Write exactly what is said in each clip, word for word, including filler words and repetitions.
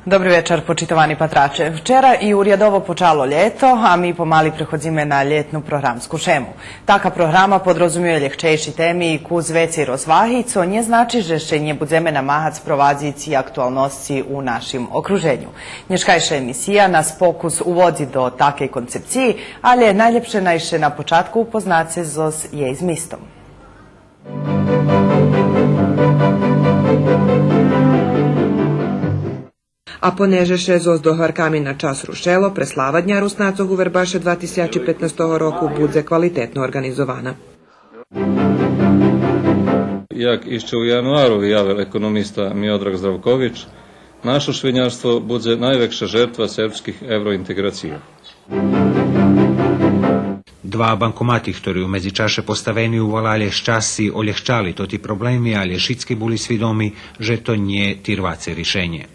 Добри вечар, почитовани патраче. Вчера и урядово почало лєто, а ми помали преходзиме на лєтну програмску шему. Така програма подрозумює лєгчейши теми и кус вецей розваги, цо нє значи же ше нє будземе намагац провадзиц и актуалносци у нашим окруженю. Нєшкайша емисия нас покус уводзи до такей концепциї, алє найлєпше най ше на початку упознаце зоз єй змистом. А понеже ше зоз догварками на час рушело, преслава Дня Руснацох у Вербаше два тисячи петнастого року будзе квалитетно орґанизована. Як ище у януару виявел економиста Миодраг Здравкович, нашо швинярство будзе найвекша жертва сербских евроинтеґрацийох. Два банкомати хтори у медзичаше поставени у валалє щасци олєгчали тоти проблеми, алє шицки були свидоми же то нє тирваце ришенє.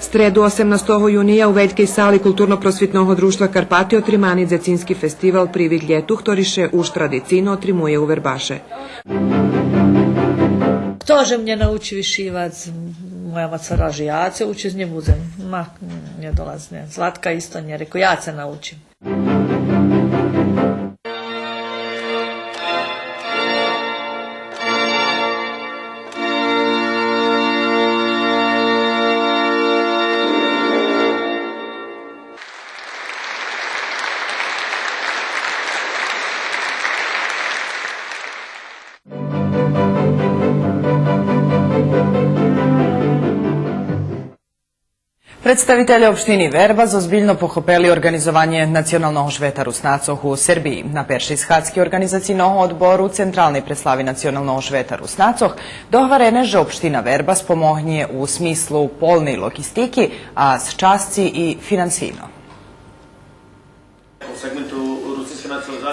Стреду, осемнастого юния, у велькей сали Културно-просвитного дружтва Карпати отримани дзецински фестивал Привид лєту, хтори ше уж традицийно отримує у Вербаше. Хто же мнє научи вишивац? Моя мац гварела же я це учиц нє будзем. Ма, нє долазне. Златка исто нє, реку, я це научим. Представителє општини Вербас озбильно похопели орґанизованє Националного швета Руснацох у Сербиї. На першей схадзки Орґанизацийного одбору Централней преслави Националного швета Руснацох догварене же општина Вербас помогнє у смислу полней лоґистики, а з часци и финансийно.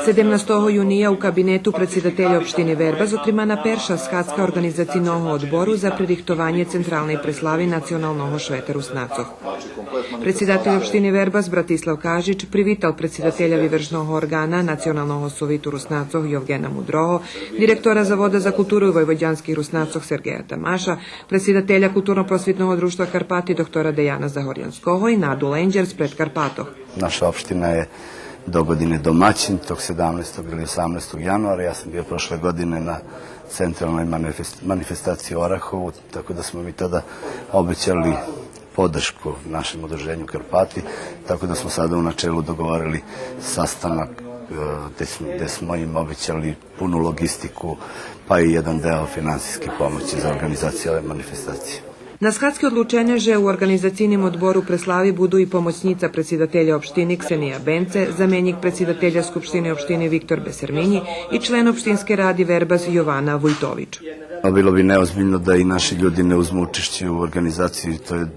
Седемнастого юния у кабинету предсидателя општини Вербас отримана перша схадзка Орґанизацийного одбору за пририхтованє Централней преслави Националного швета Руснацох. Предсидатель општини Вербас Братислав Кажич привитал предсидателя вивершного орґана Националного совиту Руснацох Йовґена Мудрого, директора Завода за културу войводянских Руснацох Сергея Тамаша, предсидателя Културно-просвитного дружтва Карпати доктора Деяна Загорянского и Наду Ленджер з Предкарпатох. Наша општина је догодине домаћин, тог седамнаестог или осамнаестог јануара. Ја сам био прошле године на централној манифест-, манифестацији у Орахову, тако да смо ми тада обећали подршку нашем удружењу Карпати, тако да смо сада у начелу договорили састанак, е, где смо, где смо им обећали пуну лоґистику, па и један део финансијске помоћи за орґанизацију ове манифестације. На схадзки одлучене же у Орґанизацийним одбору преслави буду и помоћнїца предсидателя општини Ксения Бенце, заменїк предсидателя Скупштини општини Виктор Бесерминї и член Општинскей ради Вербас Јована Вујтович. А било би неозбиљно да и наши људи не узму учешће у орґанизацији, то је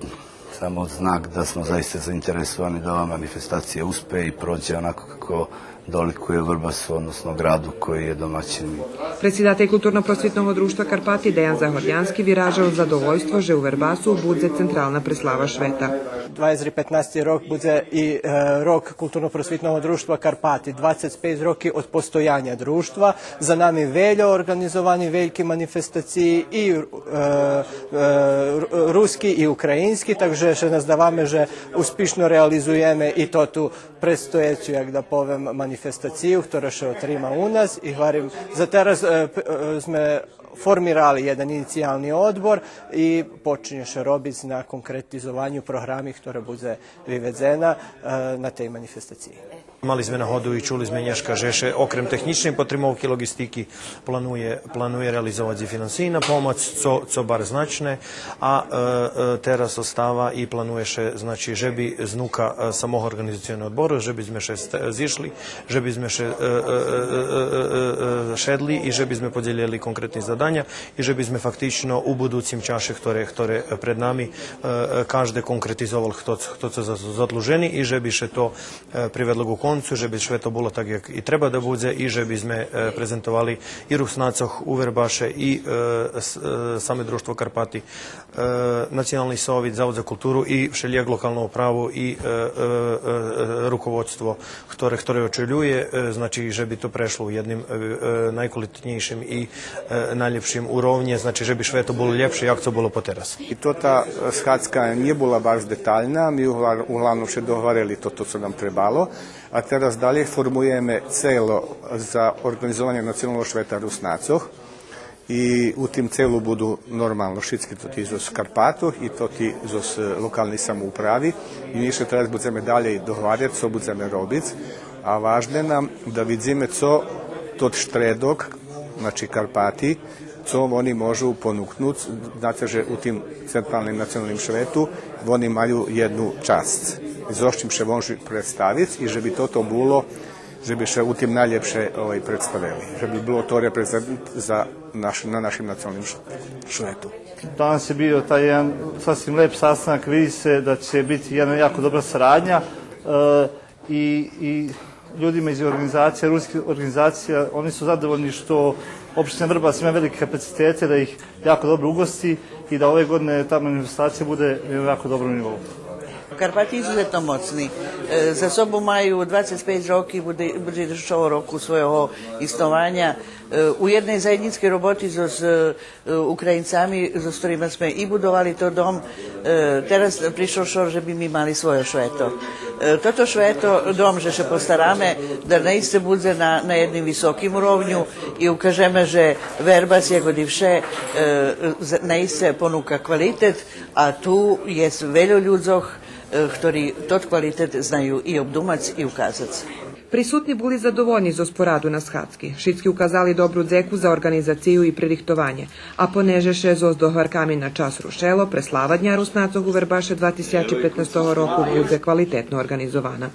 само знак да смо заиста заинтересовани да ова манифестација успе и прође онако како доликује Врбасу, односно граду који је домаћин. Предсидатель Културно-просвитного дружтва Карпати Деян Загорянски виражал задовольство же у Вербасу будзе централна преслава швета. Двацец петнасти рок будзе и, е, рок Културно-просвитного дружтва Карпати, двацец пейц роки од постояња дружтва. За нами вельо орґанизовани вельки манифестациї и, е, е, ру-, руски и українски, так же ше наздаваме же успишно реализуєме и тоту предстоєцу, як да повем, манифестацию, котра ше отрима у нас. И гварим, за тераз, е, п-, е, зме формирали єден инициялни одбор и почиње ше робиц на конкретизованю програми котра будзе виведзена, е, на тей манифестациї. Мали зме нагоду и чули зме нєшка же ше, окрем технїчней потримовки лоґистики, планує, планує реализовац и финансийна помоц, цо, цо барз значне, а, е, е, тераз остава и планує ше, значи, же би знука, е, самого орґанизацийного одбору, же би зме ше ст-, зишли, же би зме ше, е, е, шедли и же би зме подзелєли конкретни заданя и же би зме фактично у будуцим чаше, хторе, хторе пред нами, е, е, кажде конкретизовал хто ц-, хто цо за-, задлужени и же би ше то е, приведло ґу концу, же би шве то було так як и треба да будзе и же би зме, е, презентовали и Руснацох у Вербаше и, е, с-, е, саме Дружтво Карпати, е, Национални совит, Завод за културу и вшелїяк локалну управу и, е, е, е, руководство хторе, хторе очолює, е, значи, же би то прешло у єдним, е, е, найквалитетнєйшим и, е, най- лєпшим уровнє, значи же би швето було лєпше як цо було потераз. И то та, е, схадзка нє була баш детальна, ми угла-, углавном ше договорели то, то цо нам требало, а тераз далєй формуєме цело за орґанизованє националного швета Руснацох. И у тим целу буду нормално шицки тоти зоз Карпатох и тоти зоз, е, локалней самоуправи. И ми ше тераз будземе далєй договаряц, цо будземе робиц. А важне нам да видзиме цо тот штредок, значи Карпати, цо вони можу понукнуц. Знаце же у тим централним националним швету вони маю єдну часц зоз чим ше можу представиц и же би тото було же би ше у тим найлєпше, овай, представели, же би було то репрезентант за наш-, на нашим националним ш-, швету. Данас је био тај један сасвим леп састанак, види се да ће бити једна јако добра сарадња, е, и, и људима из организација, руских организација, они су задовољни што општина Врбас има велике капацитете да их јако добро угости и да ове године та манифестација буде на јаком добром нивоу. Карпати изузетно моцни. Е, за собу маю двацец пейц роки, буде, буде шлїдућого року своєго иснованя. Е, у єдней заєднїцкей роботи зоз, е, Українцами, зоз хторима зме и будовали тот дом, е, тераз пришло шор же би ми мали свойо швето. Е, тото швето, дом же ше постараме да наисце будзе на, на єдним високим уровню и укажеме же Вербас, як и вше, е, з-, наисце понука квалитет, а ту єст вельо людзох, е, хтори тот квалитет знаю и обдумац и указац. Присутни були задовольни зоз пораду на схадзки. Шицки указали добру дзеку за орґанизацию и пририхтованє, а понеже ше зоз договорками на час рушело, преслава Дня Руснацох у Вербаше два тисячи петнастого року будзе квалитетно орґанизована.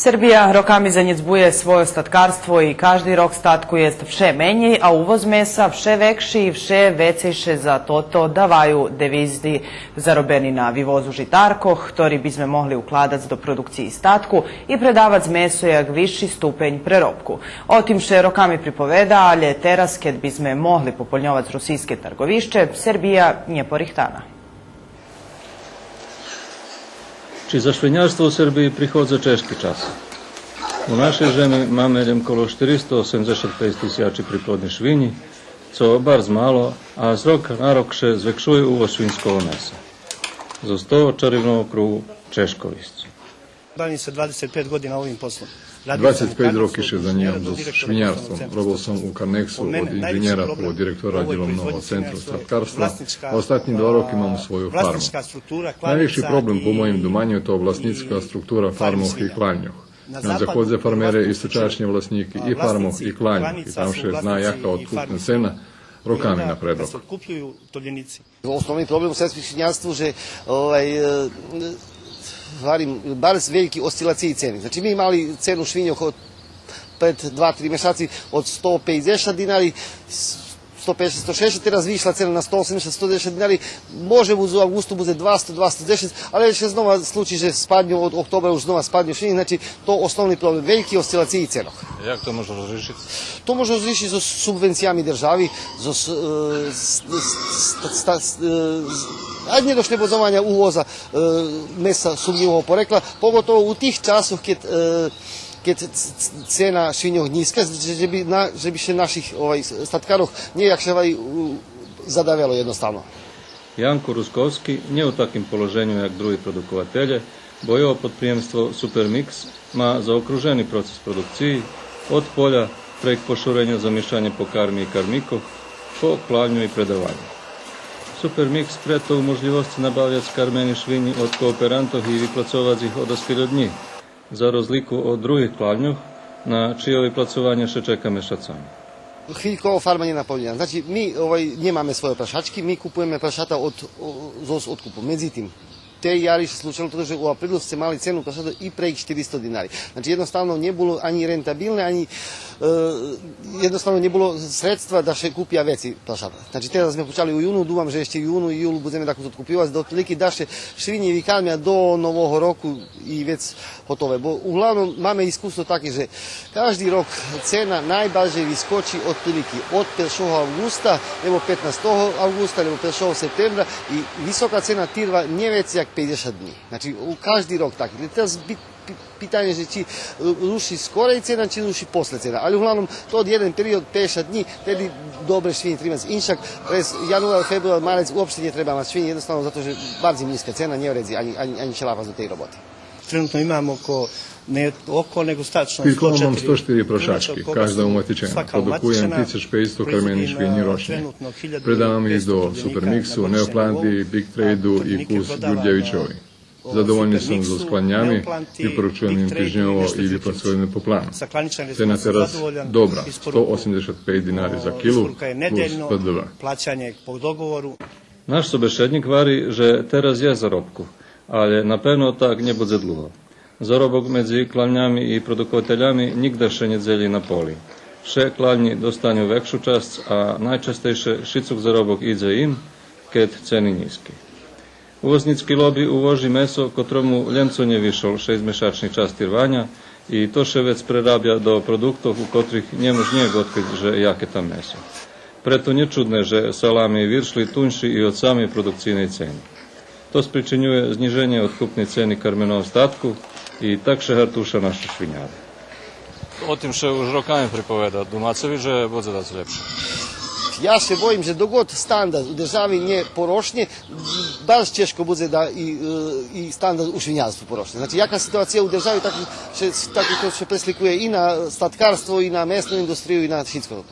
Сербия роками занєдзбує свойо статкарство и кажди рок статку єст вше менєй, а увоз меса вше векши и вше вецей ше за тото даваю девизди заробени на вивозу житаркох, хтори бизме могли укладац до продукциї статку и предавац месо як висши ступень преробку. О тим ше роками приповеда, алє тераз, кед бизме могли пополньовац русийске тарговище, Сербия нє порихтана. Чи за швинярство у Сербиї приходза чежки час? У нашей жеми маме лєм коло штиристо осемдзешат пейц тисячи приплодни швинї, цо барз мало, а з рока на рок ше звекшує увоз швиньского меса. Зоз того чаривного кругу чежко висц. Bavim se dvadeset pet godina ovim poslom. Dvacet pet roki ше занїмам зоз швинярством. Робел сом у Карнексу од инженєра по директора дїловного центру статкарства, а остатнї два роки мам свою фарму. Найвекши проблем по моїм думаню то власницка структура фармох и кланьох. На заходзе фармере источашнє власнїки и фармох и кланьох, и там ше зна яка откупна цена роками напредок. Основни проблем у сербским швинярству же, овай, е, гварим, барз вельки осцилациї цени. Значи, ми мали цену швиньох од пред два-три мешаци од сто пейдзешат динари, с-, сто пейдзешат, сто шейдзешат, тераз вишла цена на сто осемдзешат, сто дешат динари, може буц у авґусту будзе двасто, двасто дешат, алє ше знова случи же спадню, од октобра уж знова спадню швинї, значи, то основни проблем, вельки осцилациї ценох. Як то може розришиц? То може розришиц зоз субвенциями держави, зоз, е, с-, с-, ста-, ста-, с-, е, з-, а нєт ошлєбодзованя увоза, е, меса сумнївого порекла, поготово у тих часох кед, е, кед ц-, ц-, цена швиньох нїзка, же, же би на-, же би ше наших, овай, с-, статкарох нє як ше, овай, у-, задавело єдноставно. Янко Русковски нє у таким положеню як други продукователє, бо його подприємство Супермикс ма заокружени процес продукциї, од поля, прейґ пошуреня за мишанє по карми и кармикох, по клавню и предаванє. Супермикс прето у можлївосци набавяц кармени швинї од кооперантох и виплацовац их о даскельо днї, за розлику од других клавньох, на чийо виплацованє ше чека мешацами. Хвильково фарма нє наполнєна. Значи, ми, овай, нємаме свойо прашачки, ми купуєме прашата од, о, зоз откупу. Медзитим, тей яри ше случело тото же у априлу сце мали цену прашатох и прейґ штиристо динари. Значи, єдноставно нє було анї рентабилне, анї, е, єдноставно нє було средства да ше купя вецей прашата. Значи, тераз зме почали у юну, думам же ище юну и юлу будземе дакус откупйовац, дотлики да ше швинї викармя до Нового року и вец готове. Бо углавном маме искуство таке же кажди рок цена найбаржей вискочи отприлики од першого авґуста, лєбо петнастого авґуста, лєбо першого септембра и висока цена тирва нє вецей як пейдзешат днї. Значи, у кажди рок таки. Тераз би-, пи-, питанє же чи, е, руши скорей цена, чи руши после цена. Али углавном то од єден период, пейдзешат днї, теди добре швинї тримац. Иншак, през януар, фебруар, марец уопште нє треба мац швинї, єдноставно зато же барз им нїзка цена, нє вредзи анї, анї, анї ше лапац до тей роботи. Trenutno imamo oko, ne oko, nego tačno sto četiri. Квитком мам сто штири прашачки, кажда уматичена. Продукуєм тисяч пейцсто кармени швинї рочнє. Предавам их до Супермиксу, Неопланти, Биг Трейду и кус Дюрдєвичови. Задовольни сом зоз клавнями, випоручуєм им тижньово и виплацуєме по плану. Цена тераз добра, сто осемдзешат пейц динари за килу, плюс П Д В. Plaćanje po dogovoru. Наш собешеднїк гвари же тераз є заробку, алє напевно так нє будзе длуго. Заробок медзи клавнями и продукователями нїґда ше нє дзелї на поли. Вше клавнї достаню векшу часц, а найчастейше шицок заробок идзе им, кед цени нїзки. Увозницки лоби увожи месо котрому лєм цо нє вишол шейсцмешачни час тирваня и то ше вец прерабя до продуктох у котрих нє мож нїяк откриц же яке там месо. Прето нє чудне же салами и виршли туньши и од самей продукцийней цени. То спричинює знїженє откупней цени карменого статку и так ше гартуша нашо швиняру. О тим ше уж роками приповеда, думаце ви же будзе дац лєпше? Я ше боїм же док год стандард у держави нє порошнє, барз чежко будзе да и, е, и стандард у швинярству порошнє. Значи, яка ситуация у держави, так ше, так то ше пресликує и на статкарство, и на месну индустрию, и на шицко.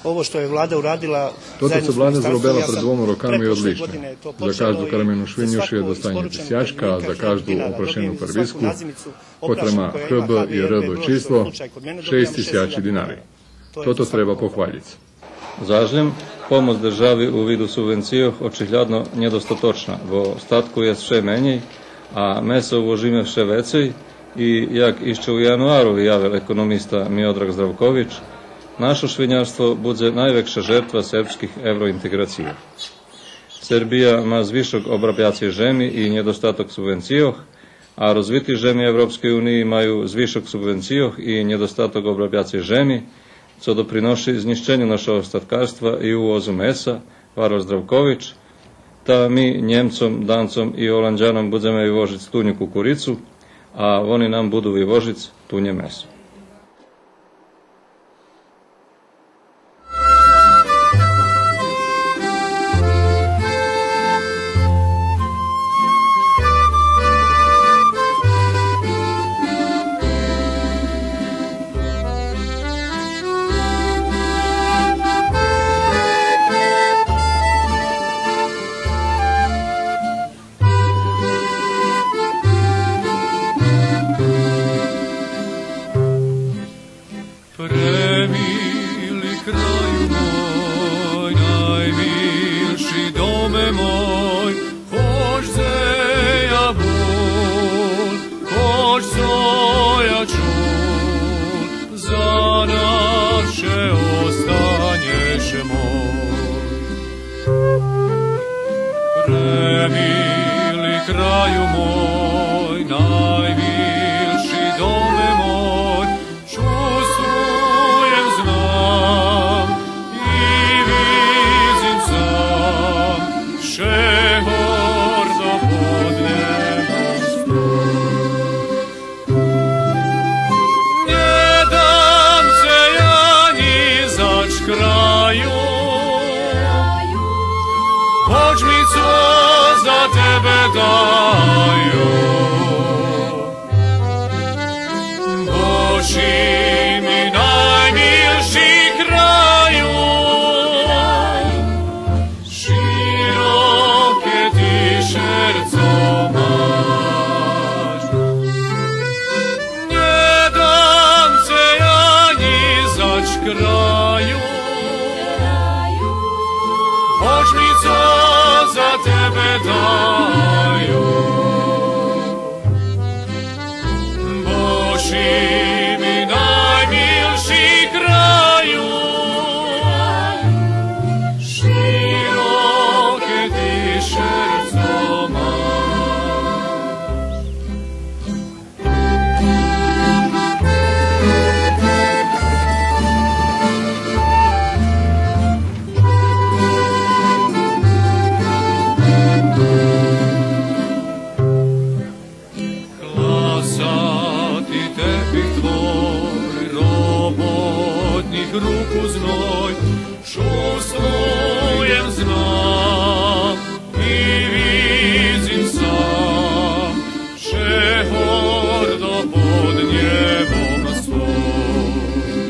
Ovo što je vlada uradila zajedno s ministarstvom, ja sam preprošle godine to počeo i za svaku isporučenu milijardu dinara za svaku nazimicu opremljenu slučaj kod mene u Kragujevcu, slučaj kod mene u Kragujevcu. Тото треба похвалїц. Заш лєм, помоц держави у виду субвенцийох очиглядно нєдостаточна, бо статку єст вше менєй, а меса увожиме вше вецей, И як ище у януару виявел економиста Миодраг Здравкович, нашо швинярство будзе найвекша жертва сербских евроинтеґрацийох. Сербия ма звишок обрабяцей жеми и нєдостаток субвенцийох, а розвити жеми Европскей униї маю звишок субвенцийох и нєдостаток обрабяцей жеми, цо доприноши знїщеню нашого статкарства и увозу меса, гварел Здравкович. Та ми Нємцом, Данцом и Оландяном будземе вивожиц туню кукурицу, а вони нам буду вивожиц тунє месо. Премили краю мой, наймилши доме мой, хоч дзе я бул, хоч цо я чул, за навше останєш мой. Премили краю мой, наймилши доме мой, чувствуєм, знам и видзим сам, ше гордо под нєбом стам. Нє дам ци я нїзач, краю, хоч ми цо за тебе даю. Бо ши ми наймилши, краю, широке ти шерцо маш. Нє дам ци я нїзач, краю, хоч ми цо за тебе даю. Бо ши ми наймилши, краю, широке ти шерцо маш. Класати тепих твой, роботнїх руку зной, чувствуєм, знам и видзим сам, ше гордо под нєбом стой.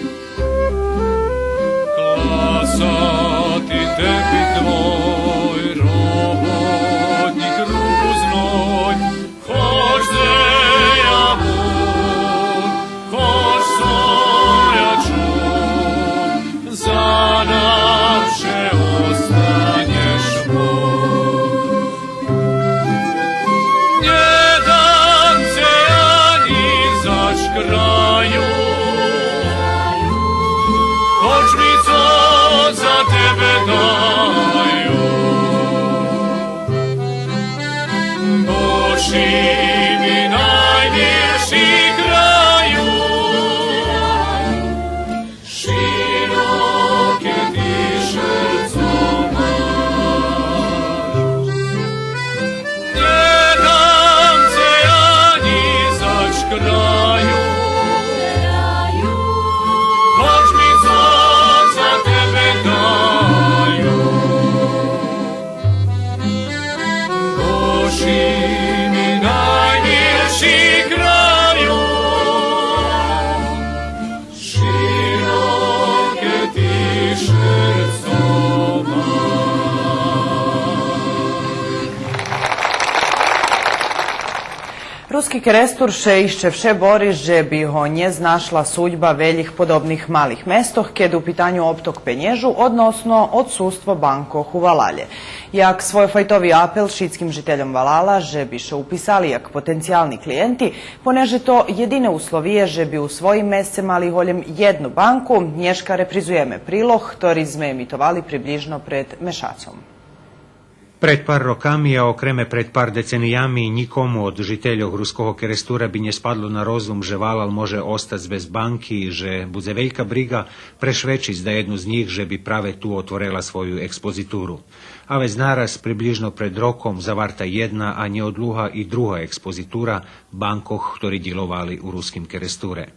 Класати тепих твой, роботнїх руку зной, хоч дзе я бул, хоч цо я чул, за навше останєш мой. Нє дам ци я нїзач, краю, хоч ми цо за тебе даю. Бо ши ми наймилши, краю, широке ти шерцо маш. Нє дам ци я нїзач, краю, хоч ми цо за тебе даю. Бо ши ми най Руски Керестур ше ище вше бори же би го нє знашла судьба велїх подобних малих местох, кед у питаню обток пенєжу, односно одсуство банкох у валалє. Як свойофайтови апел шицким жительом валала же би ше уписали як потенциялни клиєнти, понеже то єдине условиє же би у своїм месце мали голєм єдну банку, нєшка репризуєме прилог хтори зме емитовали приближно пред мешацом. Пред пар роками, а окреме пред пар децениями, нїкому од жительох Руского Керестура би нє спадло на розум же валал може остац без банки и же будзе велька бриґа прешвечиц даєдну з нїх же би праве ту отворела свою експозитуру. А вец нараз, приближно пред роком, заварта єдна, а нєодлуга и друга експозитура банкох хтори дїловали у Руским Керестуре.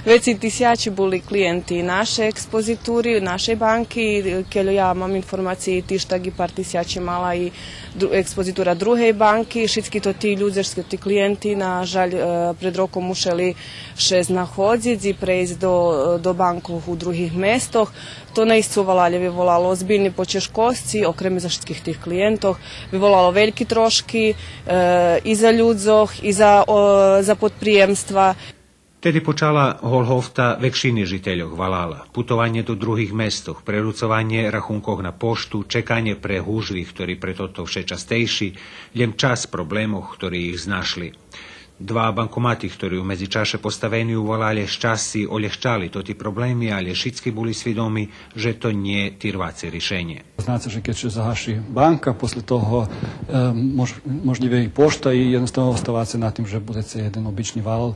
Вецей тисячи були клиєнти нашей експозитури, нашей банки. Кельо я мам информациї, тиж так и пар тисячи мала и дру-, експозитура другей банки. Шицки тоти людзе, шицки тоти клиєнти, на жаль, е, пред роком мушели ше знаходзиц и прейсц до, до банкох у других местох. То наисце у валалє виволало озбильни почежкосци, окреме за шицких тих клиєнтох, виволало вельки трошки, е, и за людзох, и за, о, за подприємства. Теди почала голгофта векшини жительох валала: путованє до других местох, преруцованє рахункох на пошту, чеканє пре гужви, хтори пре тото вше частейши, лєм час проблемох хтори их знашли. Два банкомати хтори у медзичаше поставени у валалє, щасци, олєгчали тоти проблеми, алє шицки були свидоми же то нє тирваце ришенє. Зна ше же кед ше загаши банка, после того, е, мож-, можлїве и пошта, и єдноставно оставаце на тим же будзеце єден обични валал,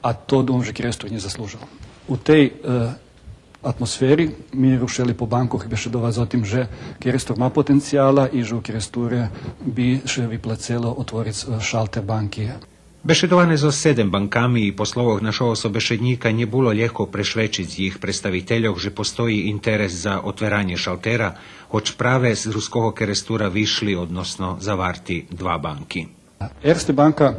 а то думам же Керестур нє заслужел. У тей, е, атмосфери ми рушели по банкох бешедовац о тим же Керестур ма потенцияла и же у Керестуре би ше виплацело отвориц, е, шалтер банки. Бешедоване зоз седем банками и по словох нашого собешеднїка нє було лєгко прешвечиц їх представительох же постої интерес за отверанє шалтера, гоч праве з Руского Керестура вишли, односно заварти, два банки. Ерсте банка,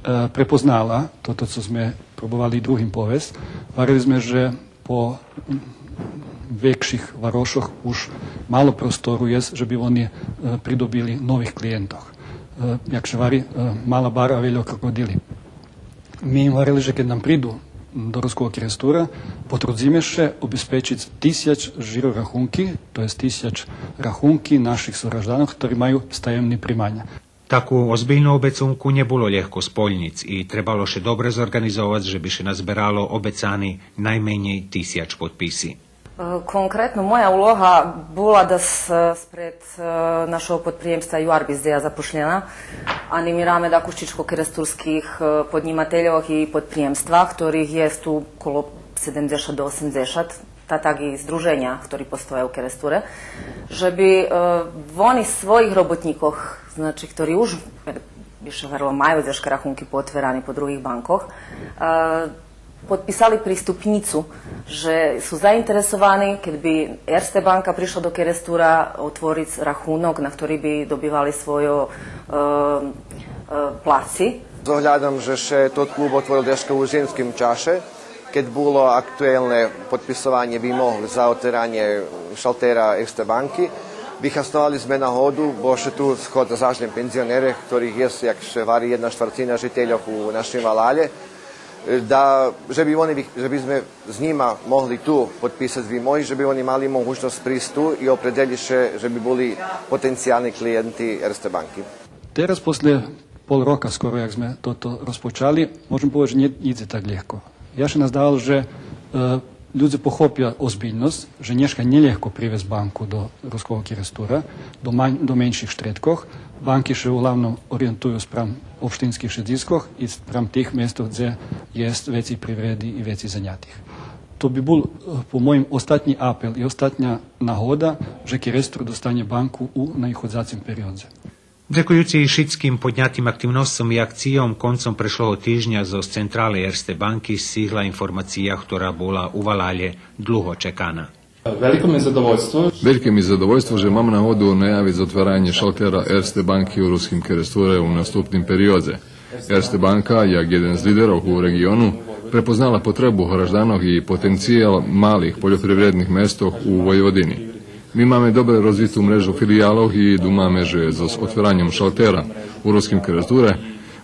е, препознала тото цо зме пробовали и другим повесц. Варели зме же по, м, векших варошох уж мало простору єст же би вони, е, придобили нових клиєнтох. Е, як ше вари, е, мала бара, вельо крокодили. Ми им варели же кед нам приду до Руского Керестура, потрудзиме ше обезпечиц тисяч жиро рахунки, то єст тисяч рахунки наших согражданох хтори маю стаємни приманя. Таку озбильну обецунку нє було лєгко сполнїц и требало ше добре зорґанизовац же би ше назберало обецани найменєй тисяч подписи. Е, конкретно моя улога була да с-, спред, е, нашого подприємства Юарбис, дзе я запошлєна, анимираме дакус чичко керестурских, е, поднїмательох и подприємства, хторих єст ту коло седемдзешат до осемдзешат, та так и здруженя хтори постоя у Керестуре, же би, е, вони своїх роботнїкох, значи, хтори уж, е, би ше верело, маю дзешка рахунки поотверани по других банкох, е, подписали приступнїцу, же су заинтересовани, кед би Ерсте банка пришла до Керестура, отвориц рахунок на хтори би добивали свойо, е, е, плаци. З оглядом же ше тот клуб отворил дзешка у зимским чаше, кед було актуелне подписованє вимог за отверанє шалтера Ерсте банки, вихасновали зме нагоду, бо ше ту сходза заш лєм пензионере, хторих єст, як ше вари, єдна штварцина жительох у нашим валалє, е, да, же би вони вих-, же би зме з нїма могли ту подписац вимоги, же би вони мали могучносц присц ту и опредзелїц ше же би були потенциялни клиєнти Ерсте банки. Тераз, после пол рока скоро як зме тото розпочали, можем повесц же нє идзе так лєгко. Я ше наздавал же, е, людзе похопя озбильносц, же нєшка нє лєгко привесц банку до Руского Керестура, до ман-, до менших штредкох. Банки ше углавном ориєнтую спрам општинских шедзискох и спрам тих местох дзе єст вецей привреди и вецей занятих. То би бул, е, по моїм, остатнї апел и остатня нагода же Керестур достанє банку у наиходзацим периодзе. Дзекуюци шицким поднятим активносцом и акцийом, концом прешлого тижня зоз централи Ерсте банки сцигла информация хтора була у валалє длуго чекана. Veliko mi je zadovoljstvo. Вельке ми задовольство же мам нагоду наявиц отверанє шалтера Ерсте банки у Руским Керестуре у наступним периодзе. Ерсте банка, як єден з лидерох у реґиону, препознала потребу гражданох и потенциял малих польопривредних местох у Войводини. Ми маме добре розвиту мрежу филиялох и думаме же зоз отвераньом шалтера у Руским Керестуре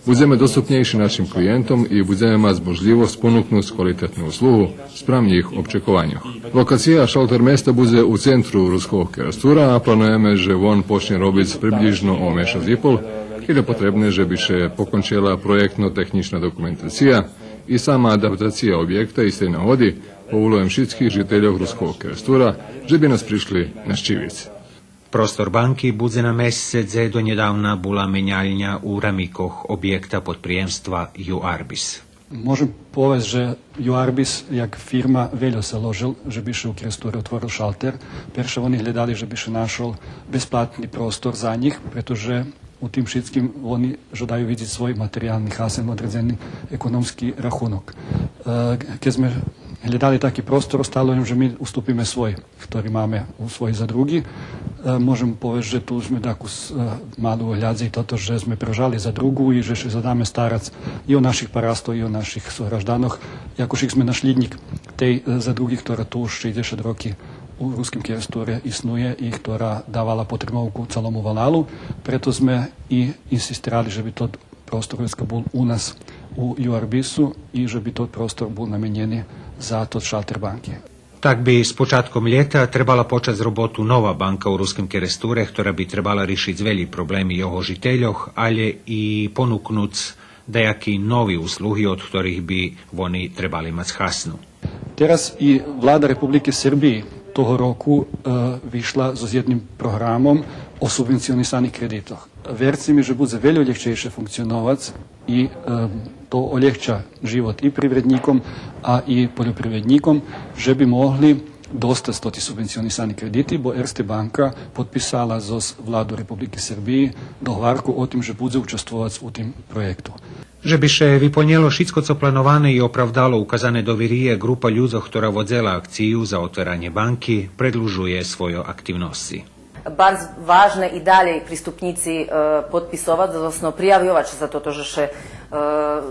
Будземе доступнєйши нашим клиєнтом и будземе мац можлївосц понукнуц квалитетну услугу спрам їх обчекованьох. Локация шалтер места будзе у центру Руского Керестура, а плануєме же вон почнє робиц приблїжно о мешац и пол, кед є потребне же би ше покончела проєктно-технїчна документация и сама адаптация обєкта. Из тей нагоди поволуєм шицких жительох Руского Керестура же би нас пришли нащивиц. Простор банки будзе на месце дзе донєдавна була менялня у рамикох обєкта подприємства Юарбис. Можем повесц же Юарбис як фирма вельо ше зложел же би ше у Керестуре отворел шалтер. Перше вони глєдали же би ше нашол безплатни простор за нїх, прето же у тим шицким вони жадаю видзиц свой материялни хасен, одредзени економски рахунок. Е, кед зме глєдали таки простор, остало нам же ми уступиме свой, хтори маме у своєй задруґи. Е, можем повесц же ту зме дакус, е, мали у оглядзе и тото же зме превжали задруґу и же ше жадаме старац и о наших парастох, и о наших согражданох. Якош зме нашлїднїк тей, е, задруґи, хтора ту уж шейдзешат роки у Руским Керестуре иснує и хтора давала потримовку цалому валалу, прето зме и инсистирали же би тот простор вецка бул у нас у Юарбису и же би тот простор бул наменєни за тот шалтер банки. Так би з початком лєта требала почац роботу нова банка у Руским Керестуре, хтора би требала ришиц велї проблеми його жительох, алє и понукнуц даяки нови услуги од хторих би вони требали мац хасну. Тераз и Влада Републики Сербиї того року, е, вишла зоз єдним програмом о субвенционисаних кредитох. Верце ми же будзе вельо лєгчейше функционовац и, е, то олєгча живот и привреднїком, а и польопривреднїком, же би могли достац тоти субвенционисани кредити, бо Ерсте банка подписала зоз Владу Републики Сербиї договарку о тим же будзе участвовац у тим проєкту. Же би ше виполнєло шицко цо плановане и оправдало указане довириє, ґрупа людзох, хтора водзела акцию за отверанє банки, предлужує свойо активносци. Барз важне и далєй приступнїци, е, подписовац, односно приявйовац ше за тото же ше, е,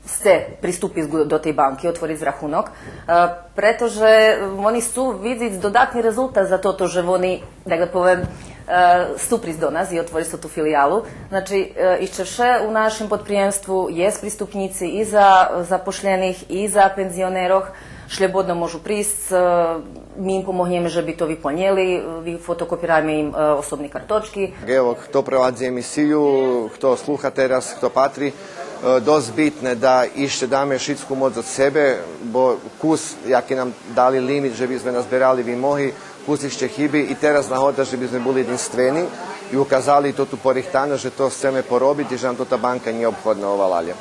сце приступиц до тей банки, отвориц рахунок, е, прето же вони сцу видзиц додатни резултат за тото же вони, так да повем, е, сцу присц до нас и отвориц тоту филиялу. Значи, е, ище вше у нашим подприємству єст приступнїци и за запошлєних, и за пензионерох. Шлєбодно можу присц, е, Ми им помогнєме же би то виполнєли, вифотокопираме им, е, особни карточки. Ево, хто провадзи емисию, хто слуха тераз, хто патри, е, досц битне да ище даме шицку моц од себе, бо кус, яки нам дали лимит же би зме назберали вимоги, кус ище хиби и тераз нагода же би зме були єдинствени и указали тоту порихтаносц же то сцеме поробиц и же нам тота банка нє обходна овалалє.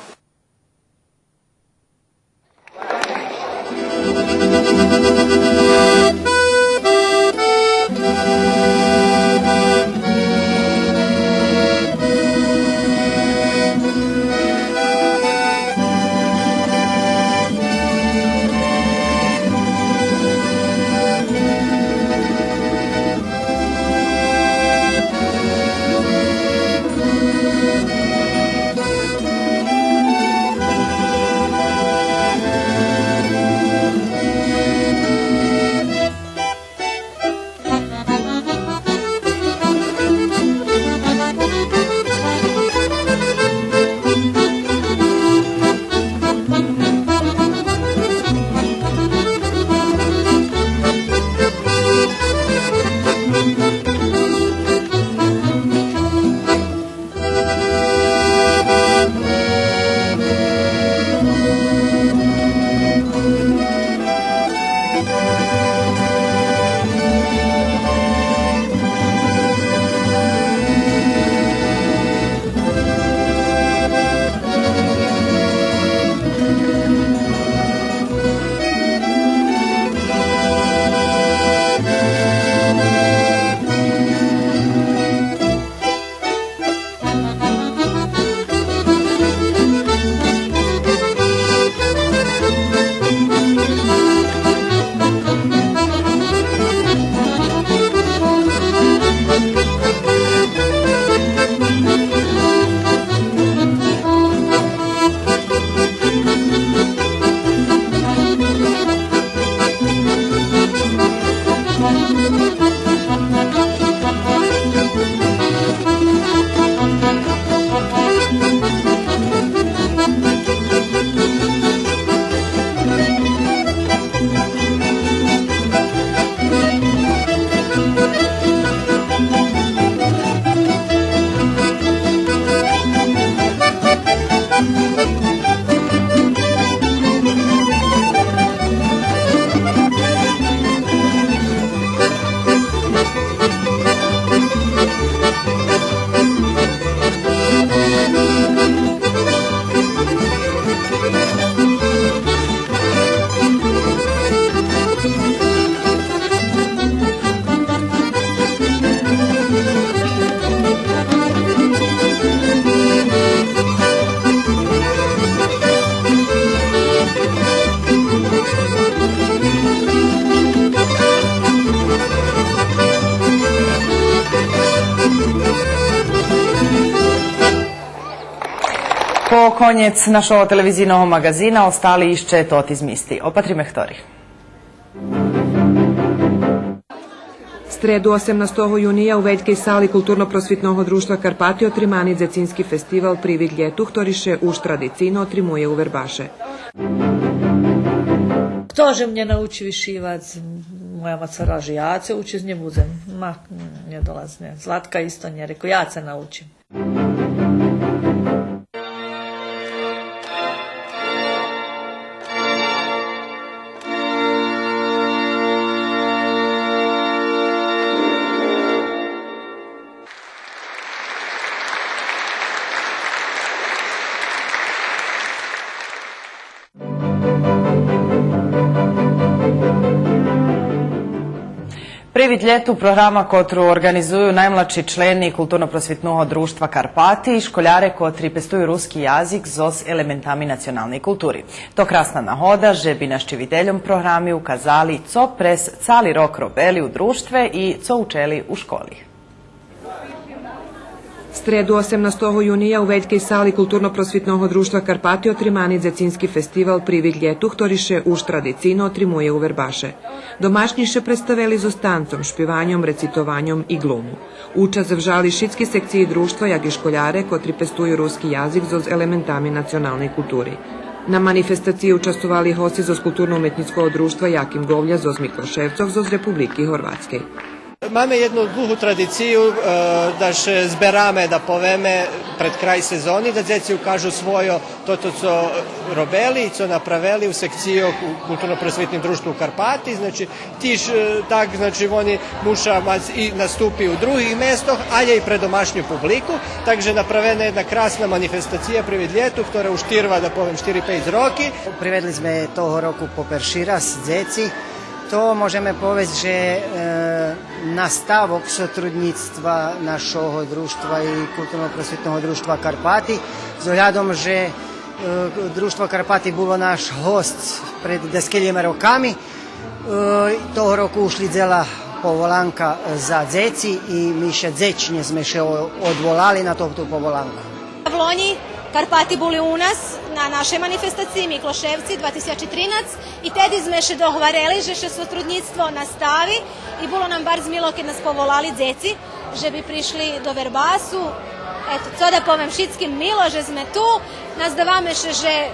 По конєц нашого телевизийного маґазина остали ище тоти змисти. Опатриме хтори. Стреду, осемнастого юния, у велькей сали Културно-просвитного дружтва Карпати отримани дзецински фестивал Привид лєту, хтори ше уж традицийно отримує у Вербаше. Хто же мнє научи вишивац? Моя мацара же я це учиц нє будзем. Ма, нє долази, нє. Златка исто нє, реку, я це научим. Привид лєту, програма котру орґанизую наймладши члени Културно-просвитного дружтва Карпати и школяре котри пестую руски язик зоз елементами националней култури. То красна нагода же би нащивительом програми указали цо през цали рок робели у дружтве и цо учели у школи. Стреду, осемнастого юния, у велькей сали Културно-просвитного дружтва Карпати отримани дзецински фестивал Привид лєту, хтори ше уж традицийно отримує у Вербаше. Домашнї ше представели зоз танцом, шпиваньом, рецитованьом и глуму. Учасц вжали шицки секциї дружтва, як и школяре котри пестую руски язик зоз елементами националней култури. На манифестациї участвовали госци зоз Културно-уметнїцкого дружтва Яким Говля зоз Миклошевцох зоз Републики Горватскей. Маме єдну длугу традицию, е, да ше збераме, да повеме, пред край сезони, да дзеци укажу свойо тото цо робели и цо направели у секциї у Културно-просвитним дружтву Карпати, значи, тиж, е, так, значи, вони муша мац и наступи у других местох, алє и пред домашню публику. Так же направена єдна красна манифестация Привид лєту, котра уж тирва, да повем, штири-пейц роки. Приведли зме того року по перши раз дзеци. То можеме повесц же, е, наставок сотруднїцтва нашого дружтва и Културно-просвитного дружтва Карпати, з оглядом же, е, Дружтво Карпати було наш госц пред даскелїма роками, е, того року ушлїдзела поволанка за дзеци и ми ше дзечнє зме ше о-, одволали на тоту поволанку. Влонї Карпати були у нас на нашей манифестациї Миклошевци два тисячи тринац и теди зме ше догварели же ше сотруднїцтво настави и було нам барз мило кед нас поволали дзеци же би пришли до Вербасу. Ето, цо да повем, шицким мило же зме ту. Наздаваме ше же, е,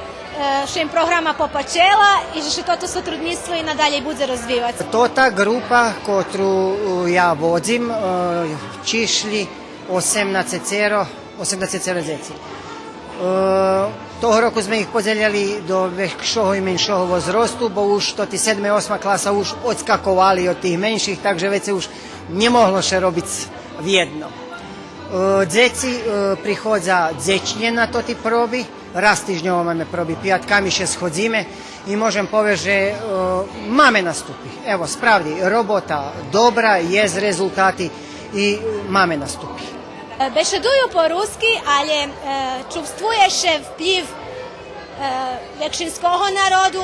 ше им програма попачела и же ше тото сотруднїцтво и надалєй будзе розвивац. Тота ґрупа котру, е, я водзим, е, чишлї осемнацецеро, осемнацецеро дзеци. Е, того року зме их подзелєли до векшого и меншого возросту, бо уж тоти седма, осма класа уж одскаковали од тих менших, так же вецей уж нє могло ше робиц вєдно. Е, дзеци, е, приходза дзечнє на тоти проби, раз тижньово маме проби, пиятками ше сходзиме и можем повесц же, е, маме наступи. Ево, справди, робота добра, єст резултати и маме наступи. Бешедую по руски, алє, е, чувствує ше вплїв, е, векшинского народу,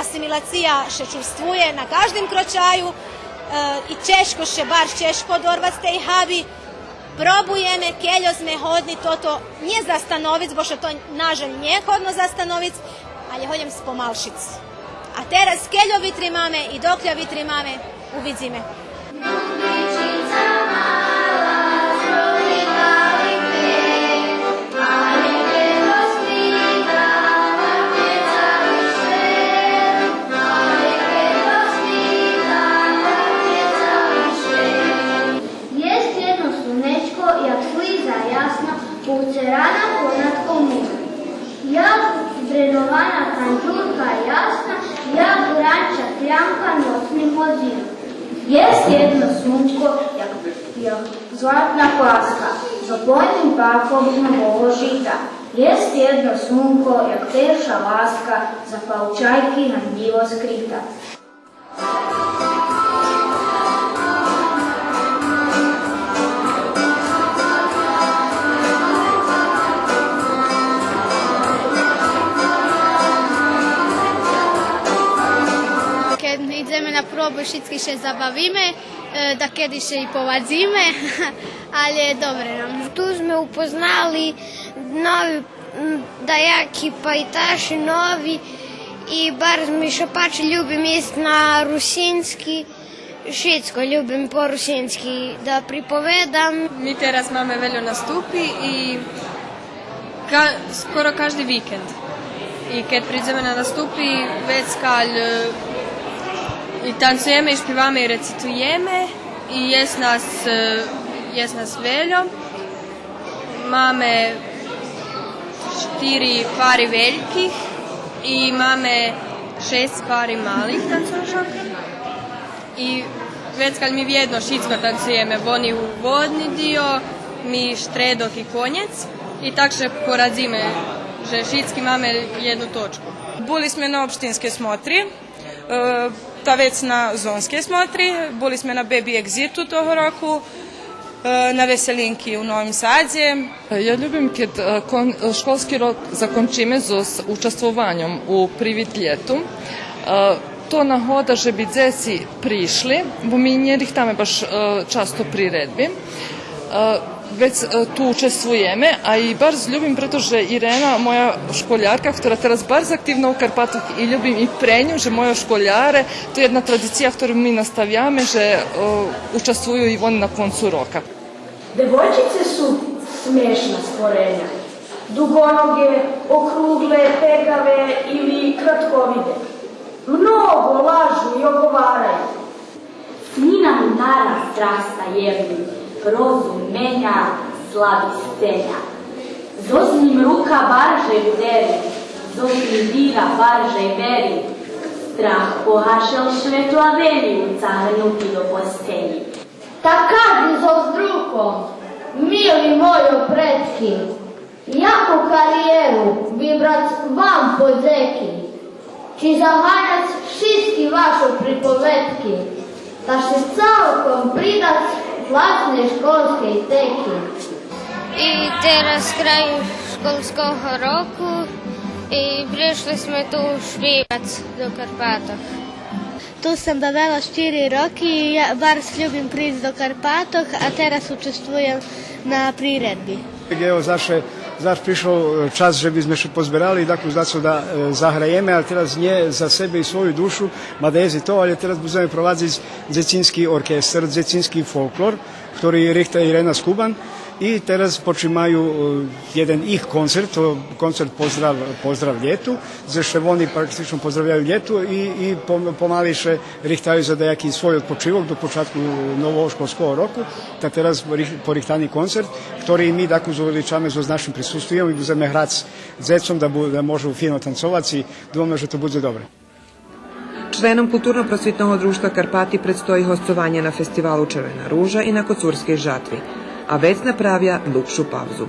асимилация ше чувствує на каждим крочаю, е, и чежко ше, барз чежко дорвац тей габи. Пробуєме, кельо зме годни тото нє застановиц, бо ше то, нажаль, нє годно застановиц, алє годен спомалшиц. А тераз, кельо витримаме и докля витримаме, увидзиме. Єст єдно слунечко, як слиза ясна, повцерана понад комином. Як збренована кандзюрка ясна, як гранча плямка ноцних годзинох. Єст єдно слунко, як, як златна паска, з опойним пахом нового жита. Єст єдно слунко, як перша ласка, за палчайки гандїво скрита. Кед идземе на пробу, шицки ше забавиме, е, дакеди ше и повадзиме, алє добре нам. Ту зме упознали нови М, даяки пайташи нови и барз ми ше пачи, любим єсц на русински, шицко любим по русински да приповедам. Ми тераз маме вельо наступи и ка-, скоро кажди викенд. И кед придземе на наступи, вецкаль, е, и танцуєме, и шпиваме, и рецитуєме, и єст нас, е, єст нас вельо. Маме штири пари вельких и маме шейсц пари малих танцошох. И вецкаль ми вєдно шицко танцуєме, вони уводни дио, ми штредок и конєц. И так ше порадзиме же шицки маме єдну точку. Були зме на општинскей смотри. Е, та вец на зонскей смотри, були зме на Беби Екзиту того року, е, на Веселинки у Новим Садзе. Я любим кед, е, кон-, е, школски рок закончиме зоз участвованьом у Привид лєту. Е, то нагода же би дзеци пришли, бо ми нє рихтаме баш, е, часто приредби. Е, вец, е, ту участвуєме, а и барз любим прето же Ирена, моя школярка, котра тераз барз активна у Карпатох, и любим и пре ню же моя школяре, то єдна традиция котру ми наставяме, же, е, участвую и вони на концу рока. Девойчице су смешна створеня, дугоноге, округле, пегаве или кратковиде. Много лажу и оговараю. С нїма нараз страх стаєм, розум меня, слаби сценя. Зоз нїм рука баржей удери, зоз нїм вира баржей вери. Страх погашел шветла велї у цагнути до постелї. Та кади зоз друком, мили мойо предки, яку кариєру вибрац вам по дзеки? Чи заганяц шицки вашо приповедки, та ше цалком придац власней школскей теки? И тераз край школского року и пришли зме ту шпивац до Карпатох. Ту сом бавела штири роки и я барз любим приц до Карпатох, а тераз участвуєм на приредби. Ево, заш, заш пришол, е, час же би зме ше позберали, дакус дацо да, е, заграєме, а тераз нє за себе и свою душу, мада єст и то, але тераз будземе провадзиц дзецински оркестер, дзецински фолклор, котри рихта Ирена Скубан. И тераз почимаю, е, єден їх концерт, то концерт Поздрав, Поздрав лєту, дзе ше вони практично поздравяю лєто и, и пом-, помали ше рихтаю за даяки свой одпочивок до початку нового школского року. Та тераз рих-, порихтани концерт, котри ми дакус увеличаме зоз нашим присуством и будземе грац дзецом да бу-, да можу фино танцовац и думаме же то будзе добре. Членом Културно-просвитного дружтва Карпати предстої госцованє на фестивалу Червена ружа и на Коцурскей жатви, а вец направя длугшу павзу.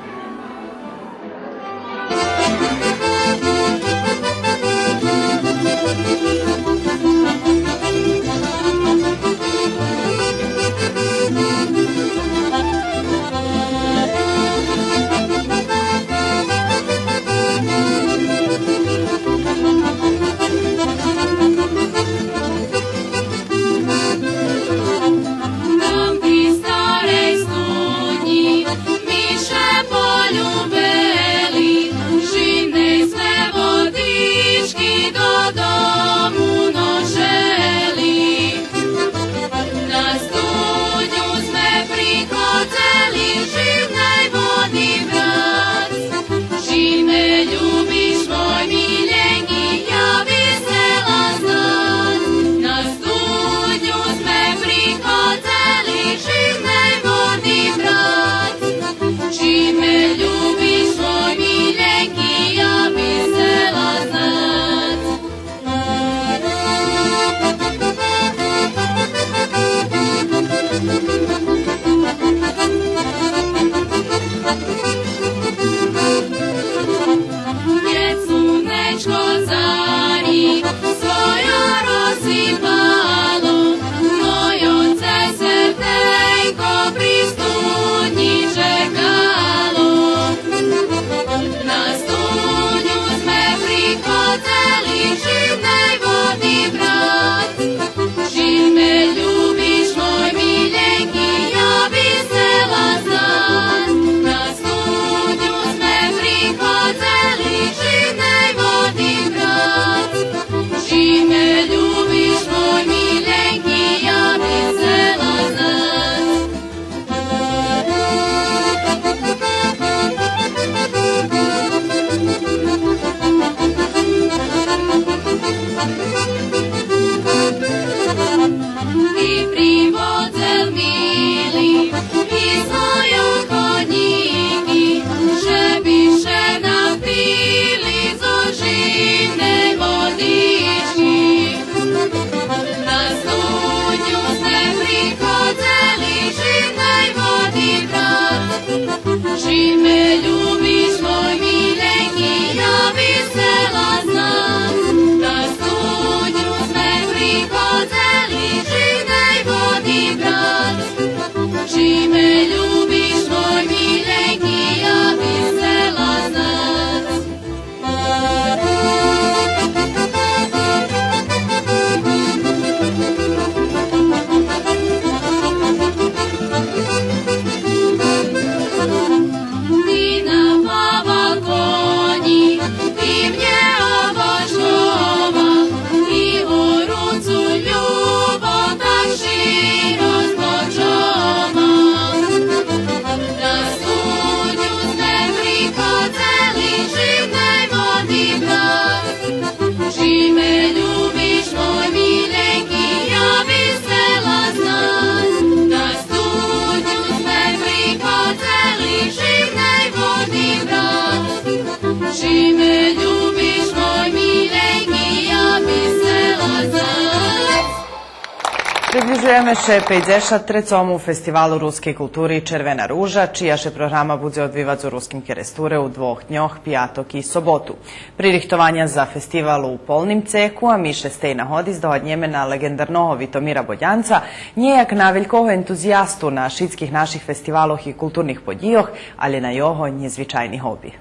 Приближуєме ше пейдзешат трецому фестивалу рускей култури Червена ружа, чия ше програма будзе одвивац у Руским Керестуре у двох дньох, пияток и соботу. Пририхтованя за фестивал у полним цеку, а ми ше з тей нагоди здогаднєме на леґендарного Витомира Бодянца, нє як на велького ентузиасту на шицких наших фестивалох и културних подїйох, алє на його нєзвичайни гоби.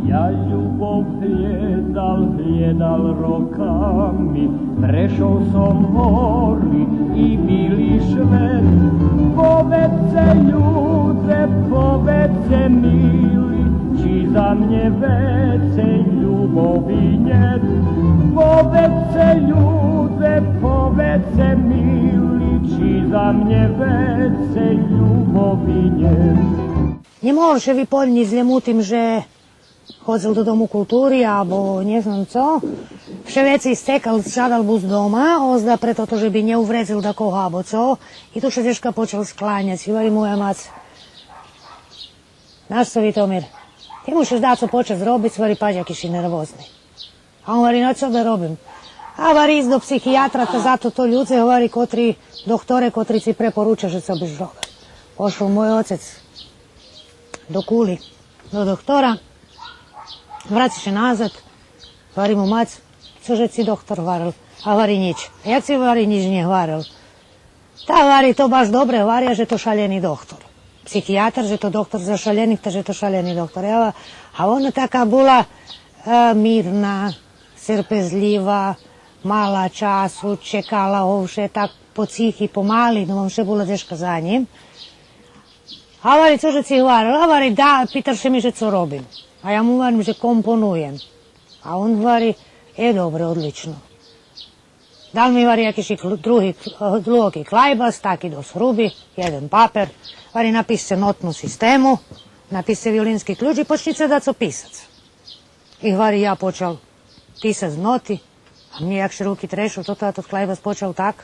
Ja ljubav hljadal, hljadal rokami, prešol som gori i bili švet. Povedzce, ljude, povedzce, mili, či za mnje vecej ljubavi njet. Povedzce, ljude, povedzce, mili, či za mnje vecej ljubavi njet. Нє могол ше виполнїц лєм у тим же ходзел до Дому култури, або нє знам цо. Вше вецей сцекал, жадал буц дома, озда пре тото же би нє увредзел дакого, або цо. И ту ше дзешка почал скланяц. И гвари моя мац: Знаш цо, Витомир, ти мушиш дацо почац робиц, гвари, пач яки ши нервозни. А он гвари: На цо да робим? А гвари: Исц до психиятра, та за тото людзе, гвари, котри, дохторе, котри ци препоруча же цо биш робел. Пошол мой оцец до Кули, до дохтора, враци ше назад, гвари му мац: Цо же ци дохтор гварел? А гвари: Нїч. А як ци, гвари, нїч нє гварел? Та, гвари, то баш добре гваря же то шалєни дохтор. Психиятер же то дохтор за шалєних, та же то шалєни дохтор. Ево, а вона така була, е, мирна, терпезлїва, мала часу, чекала го вше так по цихи, помали, но вше була дзешка за нїм. А гвари: Цо же ци гварел? А гвари: Да, питал ше ми же цо робим. А я му гварим же компонуєм. А он гвари: Е, добре, одлично. Дал ми, гвари, якиш кл-, други кл-, длуги клайбас, таки досц груби, єден папер, гвари: Напишце нотну систему, напишце виолински ключ и почнїце дацо писац. И, гвари, я почал писац ноти, а мнє як ше руки трешу, тото, а тот клайбас почал так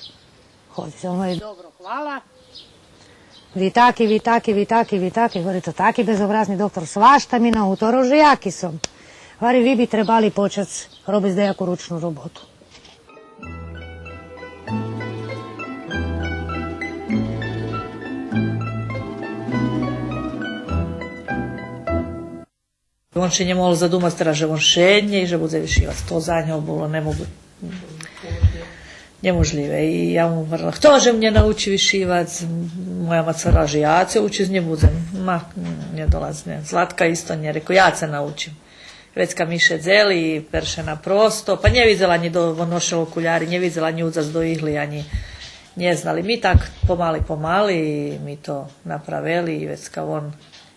ходзиц. Он гвари: Добро, хвала. Ви таки, ви таки, ви таки, ви таки, гвари, то таки безобразни дохтор, свашта ми нагуторел же яки сом. Гвари: Ви би требали почац робиц даяку ручну роботу. Вон ше нє могол задумац тераз же вон шеднє и же будзе вишивац. То за нього було немогу-, нєможлїве. И я му гварела: Хто же мнє научи вишивац? Моя мац гварела же я це учиц нє будзем. Ма, нє долаз, нє. Златка исто нє, реку: Я це научим. Вецка ми шедзели, перше на просто, па нє видзел анї до, вон ношел окуляри, нє видзел анї удзац до игли, анї нє знал. И ми так помали, помали, и ми то направели, и вецка вон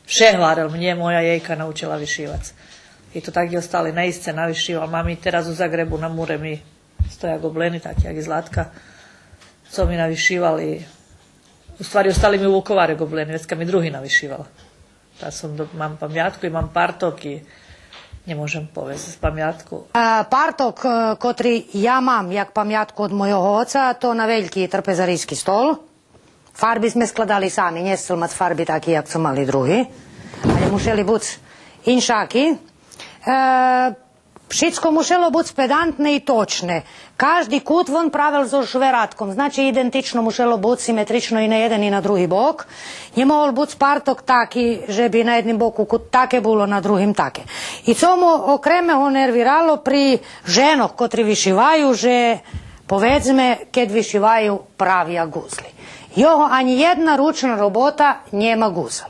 вше гварел: Мнє моя єйка научела вишивац. И то так и остали. Наисце навишивал. Мам и тераз у Загребу на муре ми стоя ґоблени, таки як и Златка, цо ми навишивал. У ствари, остали ми у Вуковаре ґоблени, вецка ми други навишивал. Та сом до-, мам памятку и мам парток и нє можем повесц памятку. А, парток, е, котри я мам як памятку од мойого оца, то на вельки трпезариски стол. Фарби зме складали сами, нє сцел мац фарби таки як цо мали други, алє мушели буц иншаки. Е, шицко мушело буц педантне и точне. Кажди кут вон правел зоз швератком, значи идентично мушело буц симетрично и на єден и на други бок. Нє могол буц парток таки же би на єдним боку кут таке було, на другим таке. И цо мо окреме го нервирало при женох котри вишиваю, же, поведзме, кед вишиваю правя ґузли. Його анї єдна ручна робота нєма ґузел.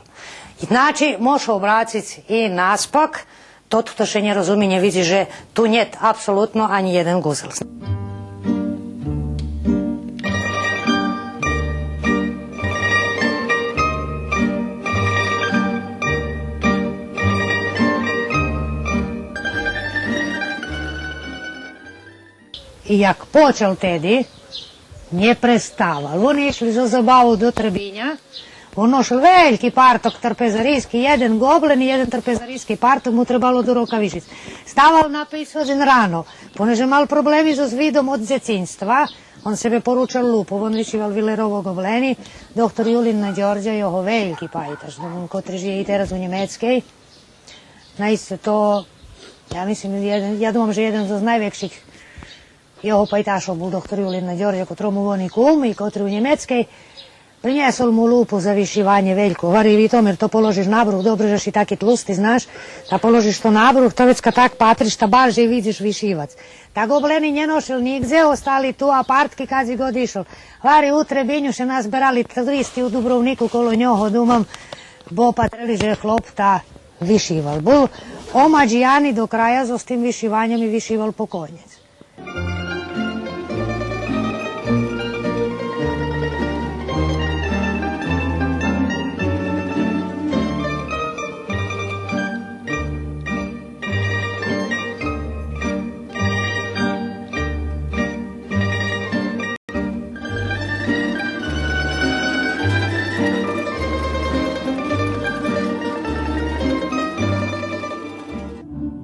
Значи, мож обрациц и наспак, тот хто ше нє розуми, нє видзи же ту нєт апсолутно анї єден ґузел. И як почал теди, нє преставал. Вони ишли зоз забаву до Требиня. Вон ношел вельки парток трпезариски, єден ґоблен и єден трпезариски парток му требало до рока вишиц. Ставал на пейц годзин рано, понеже мал проблеми зоз видом од дзецинства. Вон себе поручал лупо, вон вишивал Вилерово ґоблени. Доктор Юлин на Дьордя, його вельки пайташ, вон котри жиє и тераз у Нємецкей. Наисце то Я мислим, єден, я думам же єден зоз найвекших його пайташох бул доктор Юлин Дьордє, котрому вон и кум, и котри у Нємецкей принєсол му лупу за вишиванє вельку. Гвари: „Витомир, то положиш на брух, добре же ши таки тлусти, знаш, та положиш то на брух, та вецка так патриш, та баржей видзиш вишивац.“ Та ґоблени нє ношел нїґдзе, остали ту, а партки кадзи ґод ишол. Гвари, у Требиню ше назберали туристи у Дубровнику коло нього, думам, бо патрели же хлоп та вишивал. Бул омаджияни до края зоз тим вишиваньом и вишивал по конєц.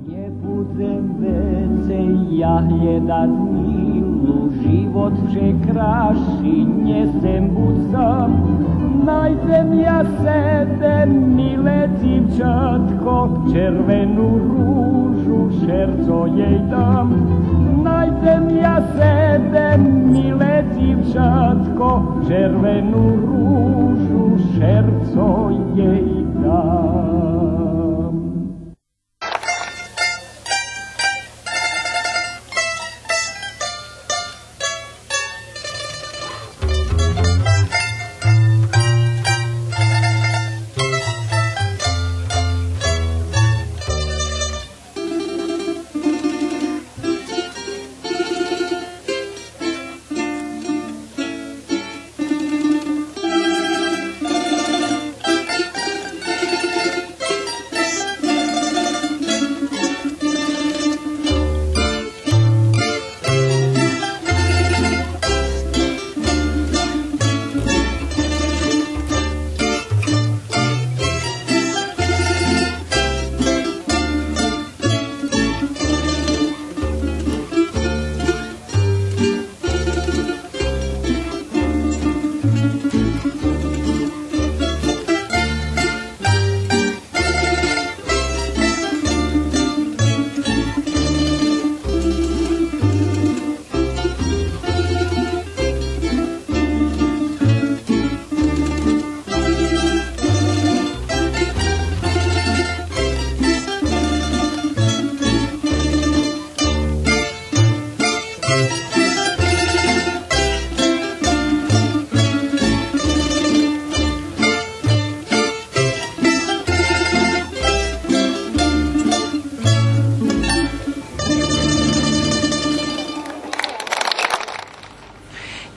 Нє будзем вецей я глєдац милу, живот вше красши нє сцем буц сам. Найдзем я себе миле дзивчатко, червену ружу шерцо єй дам. Найдзем я себе миле дзивчатко, червену ружу шерцо єй дам.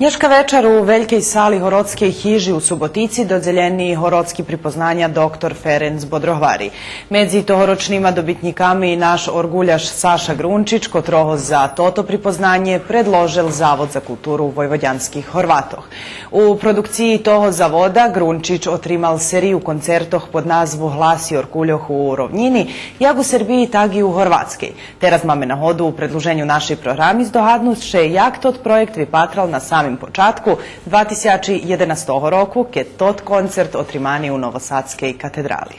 Нєшка вечар у велькей сали Городскей хижи у Суботици додзелєни городски припознаня „Доктор Ференц Бодрогвари“. Медзи тогорочнима добитнїками и наш орґуляш Саша Ґрунчич, котрого за тото припознанє предложел Завод за културу войводянских Горватох. У продукциї того завода Ґрунчич отримал серию концертох под назву „Гласи Орґульох у ровнїни“, як у Сербиї, так и у Горватскей. Тераз маме нагоду у предлуженю нашей програми здогаднуц ше як тот проєкт випатрал на самим початку два тисячи єденастого року, кед тот концерт отримани у Новосадскей катедрали.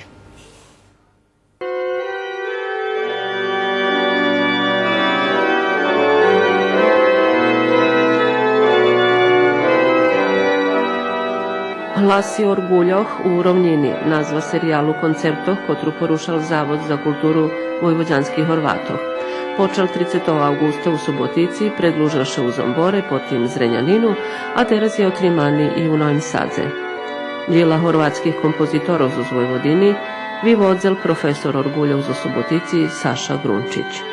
„Гласи Орґульох у ровнїни“, назва сериялу концертох котру порушал Завод за културу войводянских Горватох. Почал трицетого авґуста у Суботици, предлужел ше у Зомборе, потим Зренянину, а тераз є отримани и у Новим Садзе. Дїла горватских композиторох зоз Войводини виводзел професор орґульох зоз Суботици Саша Ґрунчич.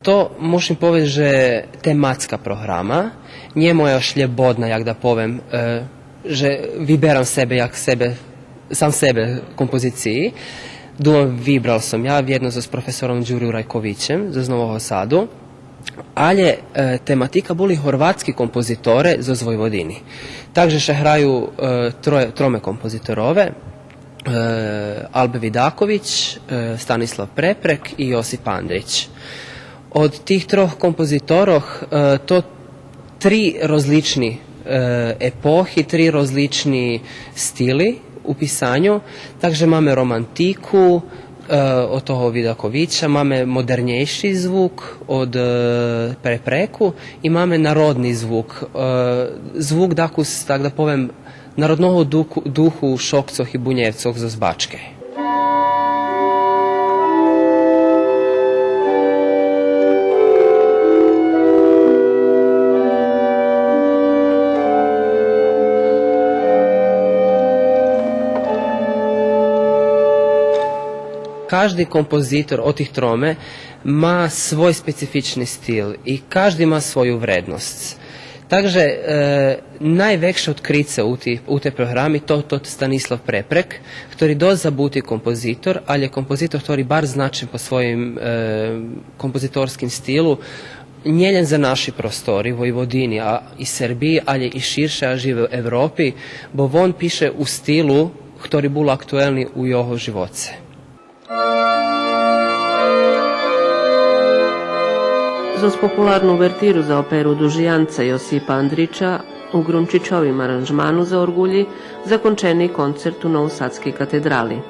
То мушим повесц же тематска програма, нє моя шлєбодна, як да повем, е, же виберам себе як себе, сам себе композициї. Думам, вибрал сом я вєдно зоз професором Дюрю Райковичем зоз Нового Саду, алє, е, тематика були горватски композиторе зоз Войводини. Так же ше граю, е, троє, троме композиторови, е, Албе Видакович, е, Станислав Препрек и Йосип Андрич. Од тих трох композиторох, е, то три розлични, е, епохи, три розлични стили у писаню. Так же маме романтику, е, од того Видаковича, маме модернєйши звук од, е, Препреку и маме народни звук, е, звук дакус, так да повем, народного дуку, духу Шокцох и Бунєвцох зоз Бачке. Кажди композитор од тих троме ма свой специфични стил и кажди ма свою вредносц. Так же, е, найвекше одкрице у ти, у тей програми то, то Станислав Препрек, хтори досц забути композитор, алє композитор хтори барз значен по своїм, е, композиторским стилу, нє лєм за наши простори, Войводини, а и Сербиї, алє и ширше, аж и в Европи, бо вон пише у стилу хтори бул актуелни у його живоце. Зоз популарну увертиру за оперу Дужиянца Йосипа Андрича у Грунчичовим аранжману за орґулї закончени концерт у Новосадскей катедрали.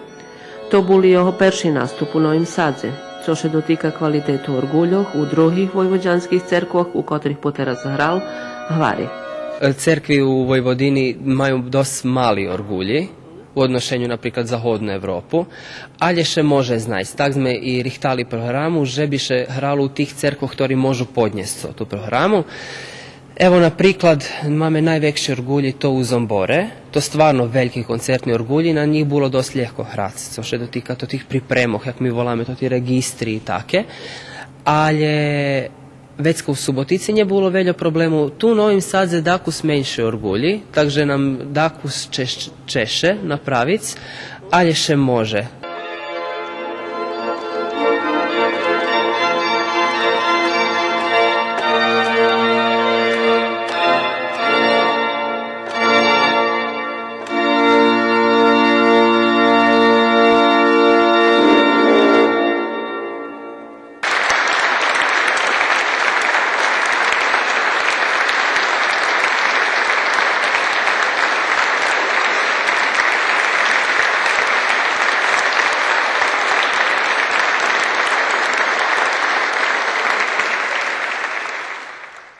То бул и його перши наступ у Новим Садзе. Цо ше дотика квалитету орґульох у других войводянских церквох у котрих потераз грал, гвари: Е, церкви у Войводини маю досц мали орґулї у одношеню, наприклад, за Заходну Европу, алє ше може знайсц. Так зме и рихтали програму же би ше грало у тих церквох хтори можу поднєсц ту програму. Ево, наприклад, маме найвекши орґулї, то у Зомборе, то стварно вельки концертни орґулї, на нїх було досц лєгко грац, цо ше дотика то тих припремох, як ми воламе, то ти реґистри и таке. Алє вецка у Суботици нє було вельо проблему, ту у Новим Садзе дакус менши орґулї, так же нам дакус чеш-, чежше направиц, алє ше може.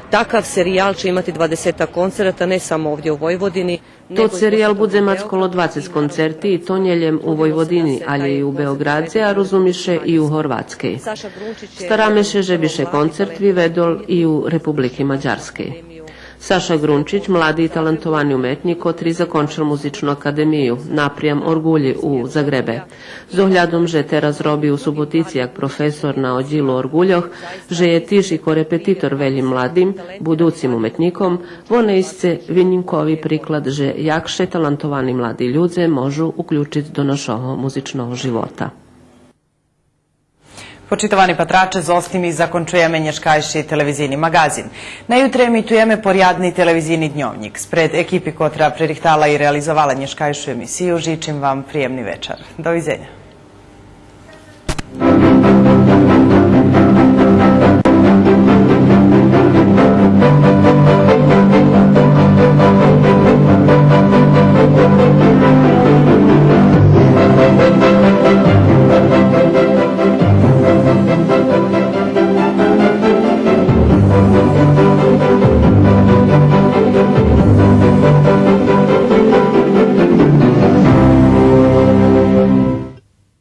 Такав сериял ће имати двадесетак концерта, не само овдє у Войводини. Тот сериял будзе мац коло двацец концерти, и то нє лєм у Войводини, алє и у Беоґрадзе, а розуми ше и у Горватскей. Стараме ше же би ше концерт виведол и у Републики Мадярскей. Саша Ґрунчич, млади и талантовани уметнїк, котри закончел Музичну академию, напрям орґулї у Заґребе. З оглядом же тераз роби у Суботици як професор на оддїлу орґульох, же є тиж и корепетитор велїм младим, будуцим уметнїком, вон наисце винїмкови приклад же як ше талантовани млади людзе можу уключиц до нашого музичного живота. Почитовани патраче, зоз тим и закончуєме нєшкайши телевизийни маґазин. На ютре емитуєме порядни телевизийни дньовнїк. Спред екипи котра пририхтала и реализовала нєшкайшу емисию, жичим вам приємни вечар. Довидзеня.